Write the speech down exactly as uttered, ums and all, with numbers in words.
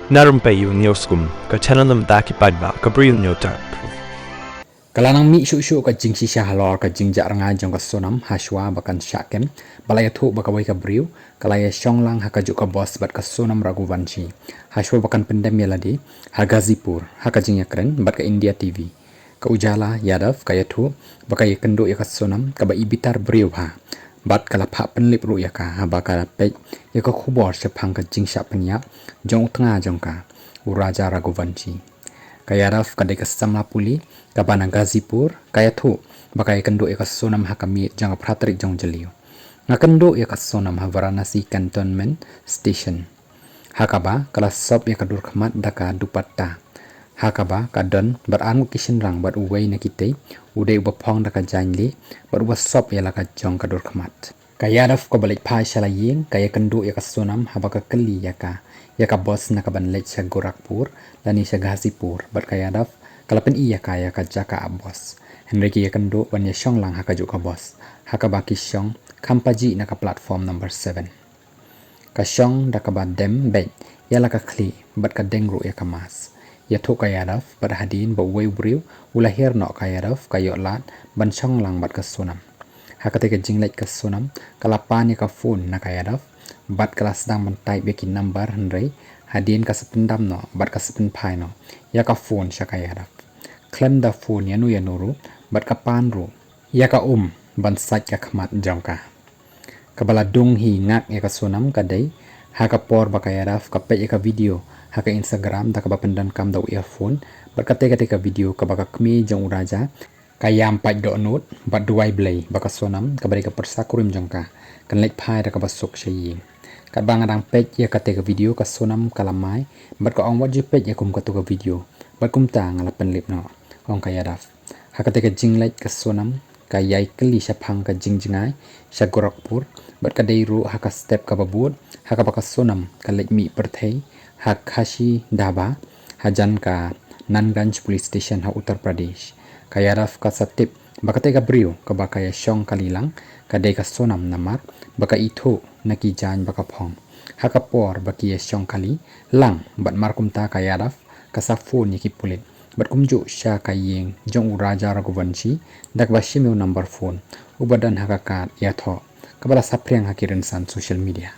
Na rympei ïa u News Kum, ka channel na bynta ki paidbah ka Bri u Hynñiewtrep. Ka la nang mih shuh shuh ka jingshisha halor ka jingjah rngai jong ka Sonam hashwa ba kan shah kem, ba la ïathuh ba kawei ka briew ka la ïashong lang ha kajuh ka bos bad ka Sonam Raghuvanshi hashwa ba kan pyndem ïa lade ha Ghazipur, ha ka jingïakren bad ka India T V. Ka Ujala Yadav ka ïathuh ba ka ïakynduh ïa ka Sonam kaba i bitar briew bha, bad ka la phah pynlip ruh ïa ka haba ka la peit ïa ka khubor shaphang ka jingshah pynïap jong u tnga jong ka, u Raja Raghuvanshi. Ka Yadav ka dei ka samla pule kaba na Ghazipur, ka ïathuh ba ka ïakynduh ïa ka Sonam ha ka miet jong ka phra tarik jong Jylliew. Nga kynduh ïa ka Sonam ha Varanasi Cantonment Station, ha kaba ka la sop ïa ka dur khmat da ka dupatta, ha kaba ka don bad arngut ki shynrang bad uwei na kitei u dei uba phong da ka jaiñ lieh bad uba sop ïa la ka jong ka dur khmat. Ka Yadav kaba leit phai sha la ïing ka ïakynduh ïa ka Sonam haba ka kylli ïa ka ïa ka bos na ka ban leit sha Gorakhpur lane sha Ghazipur, bad ka Yadav ka la pyni ïa ka ïa ka jaka ap bos. Hynrei ki ïakynduh ban ïashong lang ha kajuh ka bos, ha kaba ki shong kham pajih na ka platform number seven. Ka shong da kaba dem beit ïa la ka khlieh bad ka deng ruh ïa ka mask. Ïathuh ka Yadav bad hadien ba uwei u briew u la hiar noh ka Yadav ka ïoh lad ban shong lang bad ka Sonam. Ha katei ka jingleit ka Sonam ka la pan ïa ka phone na ka Yadav bad ka la sdang ban type ïa ki number, hynrei hadien ka sa pyndam noh bad ka sa pynphai noh ïa ka phone sha ka Yadav. Khlem da phone ïano ïano ruh bad ka pan ruh ïa ka um ban sait ka khmat jong ka. Kaba la dung hi ngak ïa ka Sonam ka dei ha ka por ba ka Yadav ka peit ïa ka video ha ka Instagram da kaba pyndonkam da u earphone, bad katei katei ka video kaba ka kmie jong u Raja ka ïam pait dohnud bad duwai Blei ba ka Sonam kaba dei ka pyrsa kurim jong ka kan leit phai da kaba suk sha ïing. Katba nga dang peit ïa katei ka video ka Sonam ka la mai bad ka ong, wat ju peit ïa kum katei ka video bad kumta nga la pynlip noh, ong ka Yadav. Ha katei ka jingleit ka Sonam ka ïai kylli shaphang ka jingjngai sha Gorakhpur bad ka dei ruh ha ka step kaba bud ha kaba ka Sonam ka leit mih pyrthei ha Khashi Dhaba hajan ka Nanganj Police Station ha Uttar Pradesh. Ka Yadav ka sa tip ba katei ka briew kaba ka ïashong kali lang ka dei ka Sonam namar ba ka ithuh na ki jaiñ ba ka phong. Ha ka por ba ki ïashong kali lang bad mar kumta ka Yadav ka sa phone ïa ki pulit bad kumjuh sha ka ïing jong u Raja Raghuvanshi da kaba shim ïa u number phone uba don ha ka kad ïathoh kaba la saphriang ha ki rynsan social media.